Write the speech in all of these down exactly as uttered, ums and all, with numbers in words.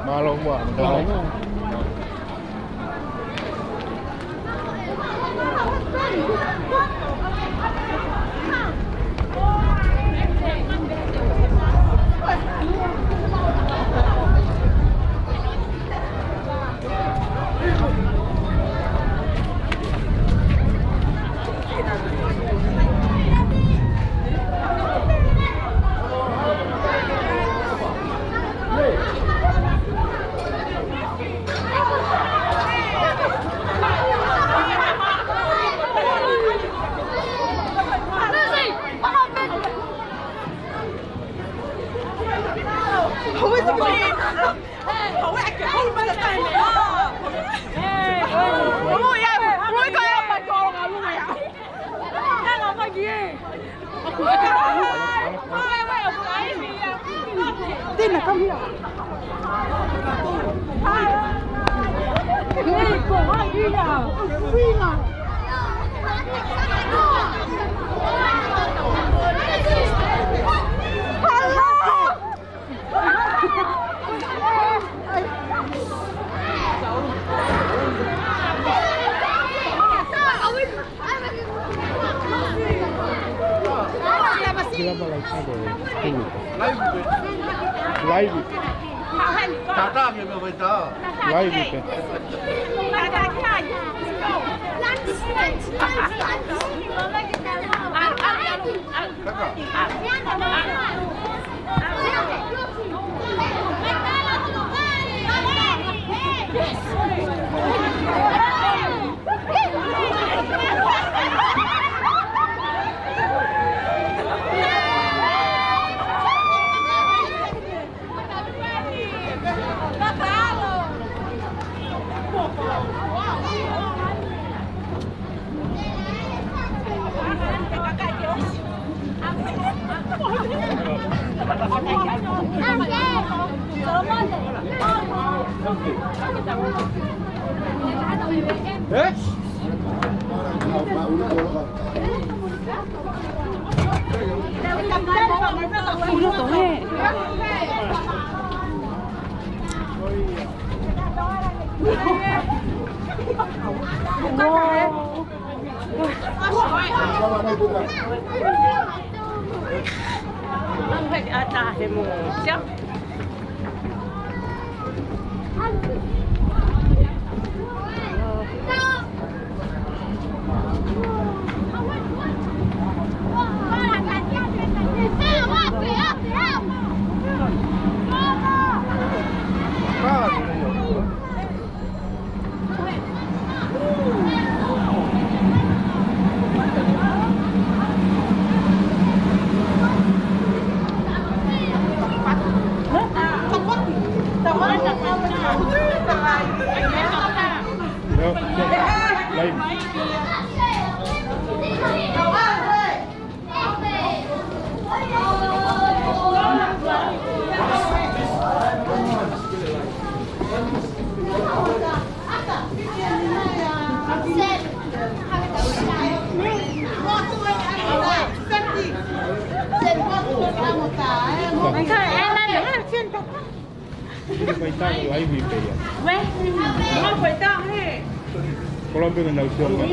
Mālō muʻa, mālō. Tina, come here. Hello. Laivi pē. Laivi. Tātā ke me weta. Laivi pē. Kolombia ke nau sio mai.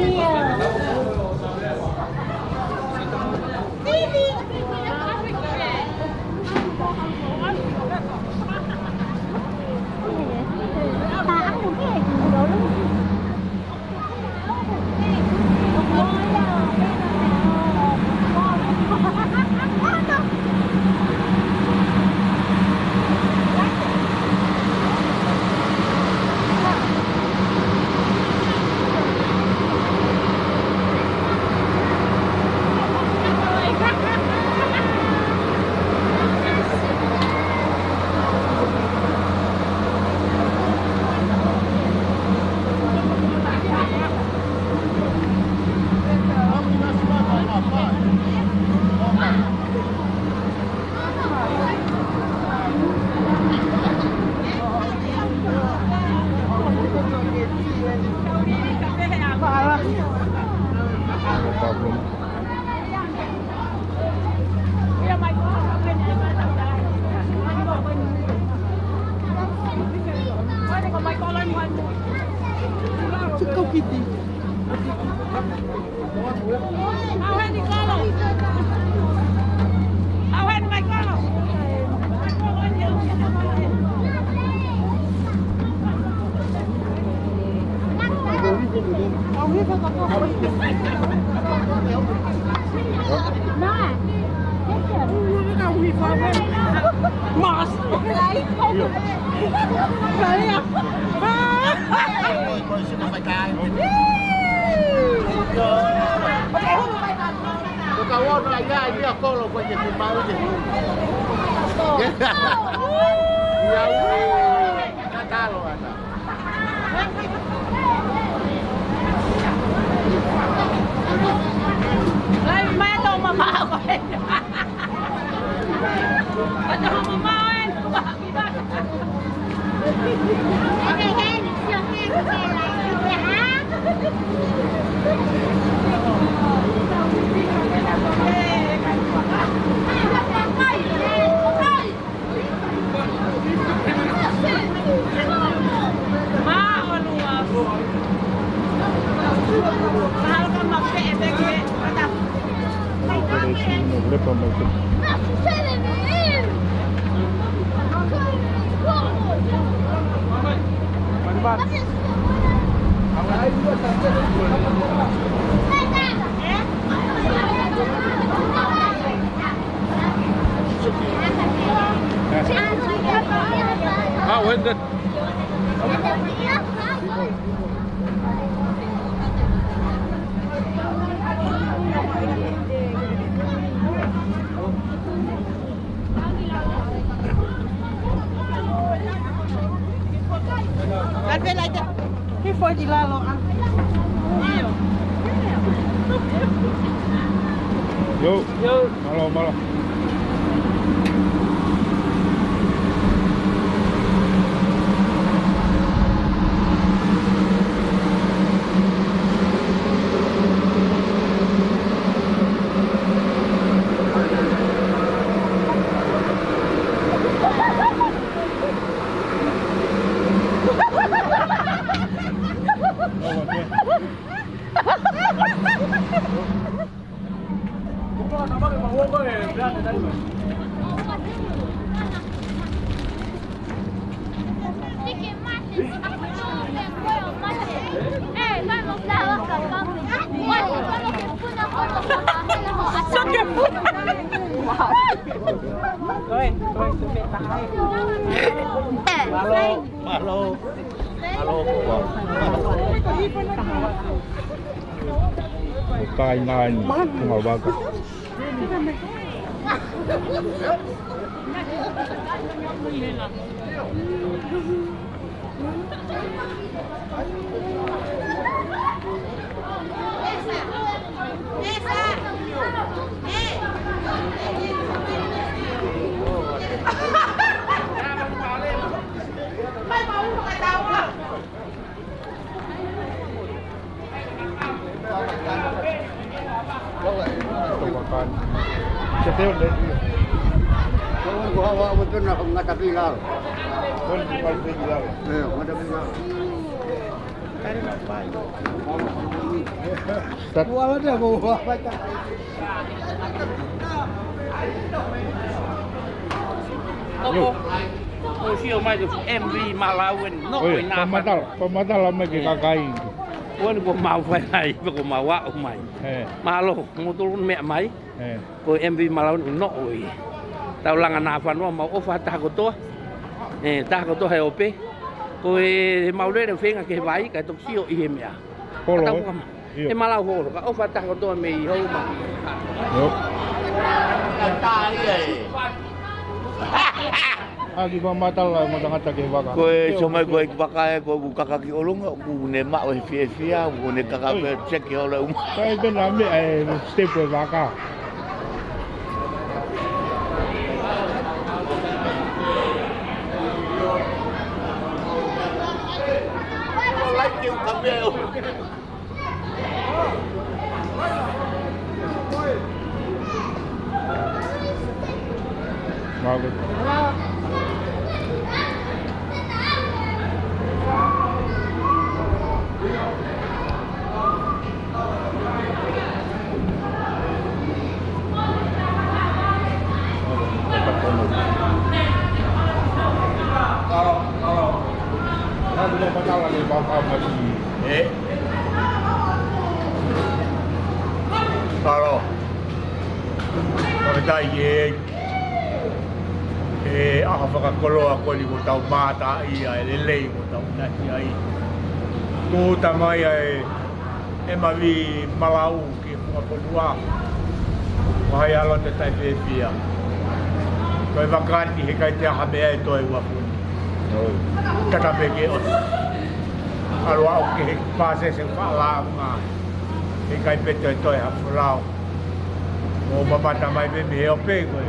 Ko ka ono ai ai ia kolo ko ke te mau ke. Ia ui. Ka talo ana. Lai mai to mama ko. Ka to mama e. Ah, wait, that. Alpe laite. Hifo ki lalo, ah. Yo. Yo. Mālō, mālō. Mālō. Mālō. Mālō. Kai nai, ngā vaka. Tat- Ua la te ko ua. Oko. ʻO sio mai ko M V Malau eni, no. Oi, ʻo ina pamatala, pamatala mai ke kakai. Ua ni ko mau fai ai, ko mau aʻu mai. He. Mālō, mo tolu meʻa mai. He. Ko M V Malau eni ʻoku noʻo ʻi. Tau langa nā fanua mau ʻofa taha kotoa. E, taha kotoa he ope. Ko e mau lele feinga ke vai, kae toki sio ʻi he meʻa. Polo, Ka tau e? Io. He Malau holo, ka ʻofa taha kotoa mei hou ma. Io. Ka tā ia e. ʻA ki fakamatala mo tangata ke vaka. Ko e so mai ko e vaka e ko ʻeku kaka ki ʻolunga, ʻoku ne maʻu e fiefia, ʻoku ne kaka Oi. Pe teke holo e uma. Ka e pena me e step e vaka. Like e uka mea o. Mālō. Ē? Tai e, e ʻaho fakakoloa ko eni kuo tau mātā ai e lelei kuo tau ʻinasi ai. Tūʻuta mai ʻa e, e mavi malau ki he funga fonua. Mahalo te tai fiefia. Ko e vaka ni heʻikai toe ʻi ai ha meʻa ʻe toe uafuni. Tata pē ke ʻosi. ʻAlu ʻo aʻu ki he pāsese fakalāunga. Heʻikai pē toe toe ha folau. Mou mamata mai pē mei he ope ko e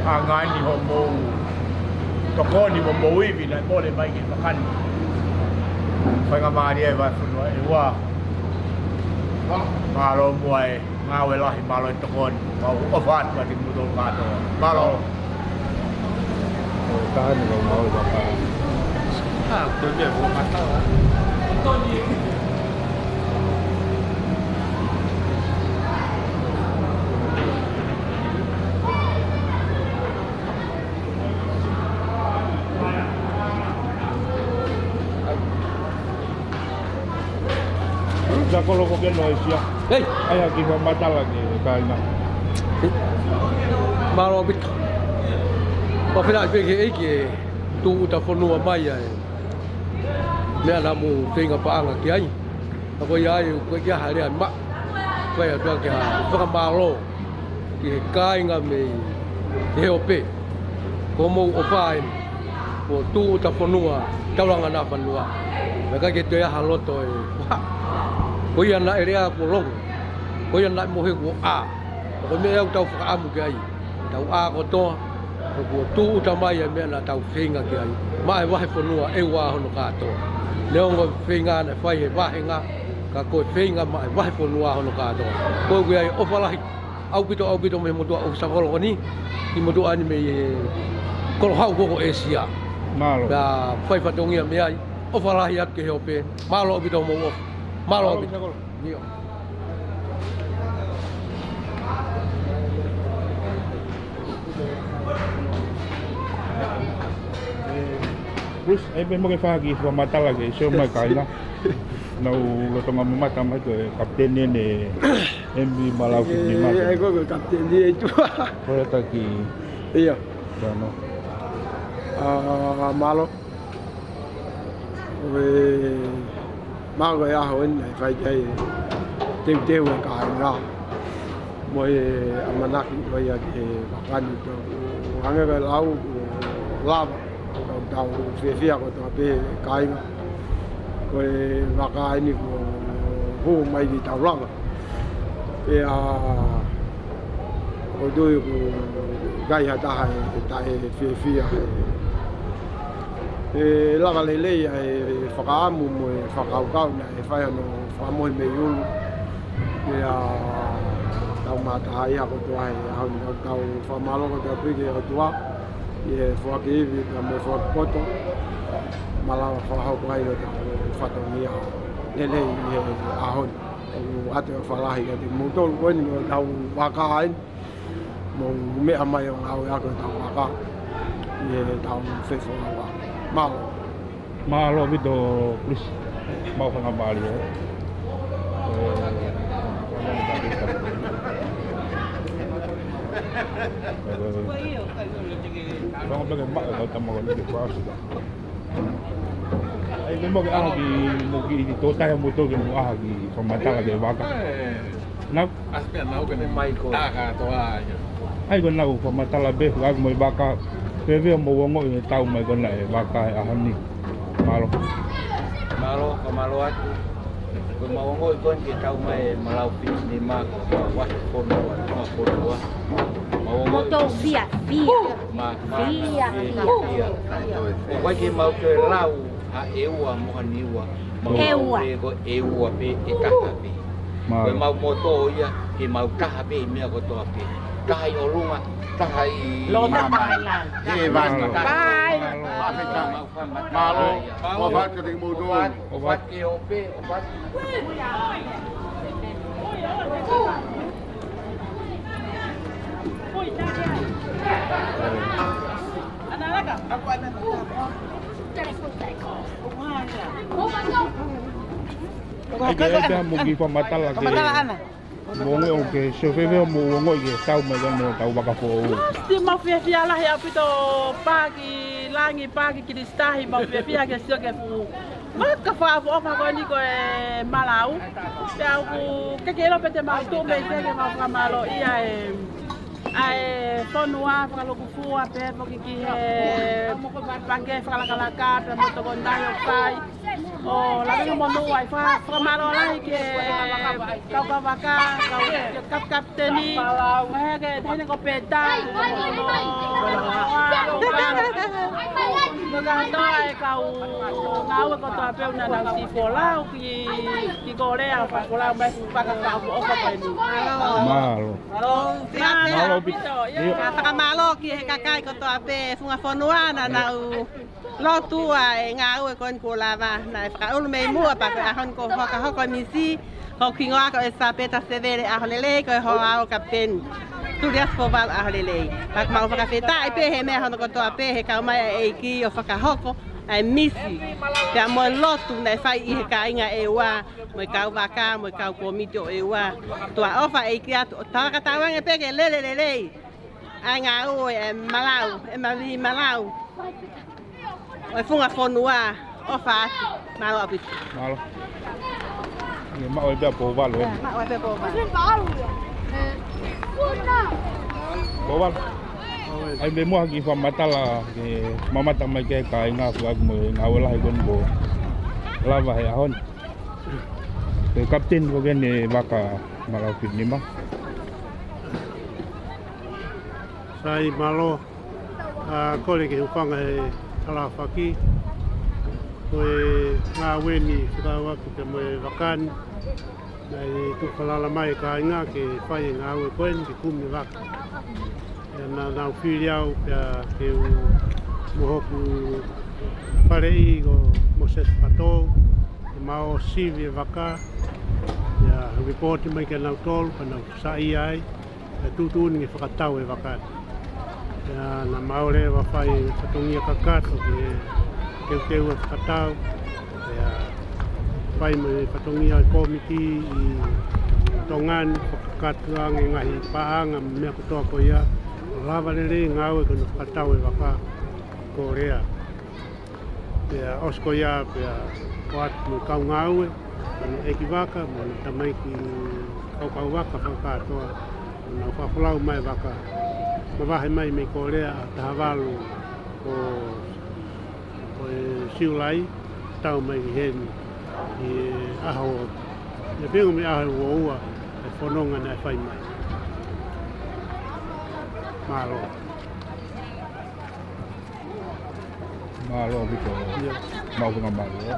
ʻa e ngaahi hoʻomou tokoni mo hoʻomou ivi naʻe mole mai ki he vaka ni. Faingamālie e vahefonua ʻe ua. Mālō muʻa e ngāue lahi, mālō e tokoni. Mau ʻofa atu kiate kimoutolu kātoa. Mālō. Ko e taha eni ʻoku mau ʻofa. Ah, ko e meʻa ʻoku mau ʻofa. Sa kolo ko ke no isia. Hei! ʻAi ha kiʻi fakamatala ki he kāinga. Mālō ʻaupito. ʻOfa lahi pē ki he ʻEiki e tūʻuta fonua mai ʻa e meʻa naʻa mou feinga paʻanga ki ai. Ka ko ia ai, ʻoku ʻikai ke ʻi ai ha lea maʻa. Ko ia ʻoatu ʻa e fakamālō ki he kāinga mei he ope. Ko hoʻomou ʻofa eni, ko e tūʻuta fonua, taulanga naʻa fanua. Naʻe ʻikai ke toe ʻi ai ha loto ʻe ʻofa. Ko ia naʻe lea kuo longo. Ko ia naʻe mohe kuo ʻā. Ko e meʻa ia ʻoku tau fakaʻamu ki ai. Tau ʻā kotoa, ʻoku tūʻuta mai ʻa e meʻa naʻa tau feinga ki ai. Maʻa e vahefonua ʻe ua hono kātoa. Neongo e feinga naʻe fai he vāhenga, ka ko e feinga maʻa e vahefonua hono kātoa. Ko ia ʻoku ʻi ai ʻofa lahi ʻaupito, ʻaupito mei he motuʻa ʻofisa kolo ko eni, ʻi he motuʻa ni mei he kolo hau koko ʻĒsia. Mālō. Pea fai fatongia mei ai, ʻofa lahi atu ki he ope, mālō ʻaupito hoʻomou ʻofa. Mālō ʻaupito. ʻIo. Bruce, ʻai pē mo ke fai ha kiʻi fakamatala ki he sio mai kāinga. Naʻa ku lolotonga mamata mai ko e kapiteni ʻeni M V Malau Fifty Mile. ʻE, ko e kapiteni ʻe tua. Ko e taki. ʻIo. Tano. Ah, mālō. Ko e, mahalo ko e ʻaho eni naʻe fai ki ai e teuteu e kāinga. Mo e ʻamanaki ko ia ki he vaka ni, ʻoku hangē ko e lau, kuo lava, ʻoku tau fiefia kotoa pē kāinga. Ko e vaka eni kuo hū mai ki taulanga. Pea ʻoku ou tui ʻoku ʻikai ha taha ʻe, ʻe taʻefiefia he, he lava lelei ʻa e fakaʻamu mo e fakakaukau naʻe fai hono fakamohe mei ʻulu. Pea tau mātā ia kotoa he ʻaho ni, ʻoku tau fakamālō kotoa pē ki he ʻOtua, ʻi he foaki ivi, pea mo e foaki poto, malava fakahoko ai ʻetau fatongia lelei ʻi he ʻaho ni. ʻOatu e ʻofa lahi kiate kimoutolu ko eni ʻo e tau vaka eni. Mou meʻa mai ʻo ngāueʻaki e tau vaka ʻi he tau fefolauʻaki. Mālō. Mālō ʻaupito, Chris. Mau fakamālō. Vanga peke maʻa kau tama ko ni ke fasi. ʻAi, ke mo ke ʻaha ki, mo ke ʻi tō tahi mo tō ke mo ʻaha ki fakamatala ki he vaka. Nau? ʻAsi pea nau ke ne mai ko. Taka toa ia. ʻAi ko nau fakamatala pē, ʻaku mo e vaka. Pea mo ongoʻi e tau mai ko ena e vaka he ʻaho ni. Mālō. Mālō, fakamālō atu. Ko mau ongoʻi ko eni ke tau mai e Malau Fifty Mile, ko mau vahefonua, ko mau fonua. Mau ongoʻi. Mo tō fia, fia. Ma, ma, fia, fia, fia. ʻOku ʻikai ke mau toe lau ha ʻEua mo ha Niua. Mau ʻEua. Ko e ʻEua pē, ʻe taha pē. Mālō. Ko e mau moto ia, ke mau taha pē ʻi he meʻa kotoa pē. Taha ʻi ʻolunga, taha ʻi loto, māmani. Tailani. He vana. Taha. Bye. Mālō. Mālō. Mālō. Mālō. Mālō. Mālō. Mālō. Mālō. ʻAi, ke ʻai pē mo ke fakamatala ke. Fakamatala ʻana. Mo ongoʻi ʻoku ke sio fēfē hoʻomou ongoʻi ke tau mai ko eni mo e kau vaka foʻou? Losi, mau fiefia lahi ʻaupito, Paaki Langi, Paaki Kilisitahi, mau fiefia ke sio ki he fuʻu vaka fakaʻofoʻofa ko eni ko e Malau. Pea ʻoku ʻikai ke ʻilo pe te mau tuʻu mei fē ke mau fakamālōʻia e, ʻa e fonua fakalūkufua pea foki ki he pangikē fakalakalaka pea mo e tokotaha ʻoku fai ʻo lave mo e monū ai. Fa-, fakamālō lahi ki he kau vaka, kau, ki he kap-, kapiteni, mo e hā, ki he taʻahine ko Peta, mo, mo, mo kātoa e kau ngāue kotoa pē ʻoku nau siʻi folau ki, ki Kōlea, fakafolau mai e fuʻu vaka fakaʻofoʻofa ko eni. Mālō. Mālō. Mālō ʻaupito. ʻIo. Fakamālō ki he kakai kotoa pē, funga fonua naʻa nau lotua e ngāue ko eni kuo lava, naʻe fakaʻulu mei muʻa pea ko e ʻaho ni kuo fakahoko e misi, ko hoku hingoa ko ʻElisapeta Tevele Aholelei, ko e hoa ʻo e kapiteni Tuliasi Fovalu Aholelei. Pea ʻoku mau fakafetaʻi pē he meʻa hono kotoa pē he kau mai ʻa e ʻEiki ʻo fakahoko ʻa e misi pea mo e lotu naʻe fai ʻi he kāinga ʻEua, mo e kau vaka, mo e kau kōmiti ʻo ʻEua. Tuʻa ʻofa ʻEiki atu, ʻo fakatauange pē ke lele lelei ʻa e ngāue ʻa e Malau, ʻa e mavi Malau ʻo e funga fonua. ʻOfa atu. Mālō ʻaupito. Mālō. ʻIo, maʻu ai pē ʻa Pouvalu, ē? Maʻu ai pē ʻa Pouvalu. Pouvalu. ʻAi pē muʻa ha kiʻi fakamatala ke mamata mai ki he kāinga ʻoku ʻi ai mo e ngāue lahi ko eni kuo lava he ʻaho ni. Ko e kapiteni ko eni e vaka Malau Filinima. Sai, mālō. ʻA, kole ke hūfanga he talafaki. Ko e ngāue ni fekauʻaki pea mo e vaka ni. Naʻe tuʻu falala mai e kāinga ke fai e ngāue ko eni ke kumi e vaka. ʻIo, naʻa nau fili au pea ke u mo hoku faleʻi ko Moses Fatou, ke mau ō ʻo sivi e vaka. ʻIo, lipooti mai kia nautolu, pea nau saiʻia ai. Pea tuʻutuʻuni ke fakatau e vaka ni. ʻIo, naʻa mau leva fai fatongia kakato ke teuteu e fakatau. ʻIo, fai mo e fatongia e kōmiti ʻi Tonga ni, fakakakato ange e ngaahi paʻanga mo e meʻa kotoa ko ia. Lava lelei e ngāue ko eni ʻo fakatau e vaka Kōlea. Pea ʻosi ko ia, pea ʻoatu mo e kau ngāue, mo e ʻeikivaka, mo e tamaiki kaukau vaka fakakātoa, ʻo nau fakafolau mai e vaka. Mavahe mai mei Kōlea ʻaho taha valu ʻo, ʻo e Siulai, tau mai ki heni ʻi he ʻaho, ʻi he pinga mei he ʻaho ʻe ua ua, e fononga naʻe fai mai. Mālō. Mālō ʻaupito. ʻIo. Mau kena mālō, ē.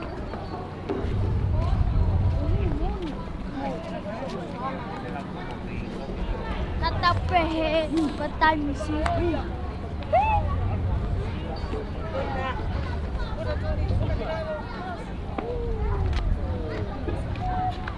Kata pehē, kata misi.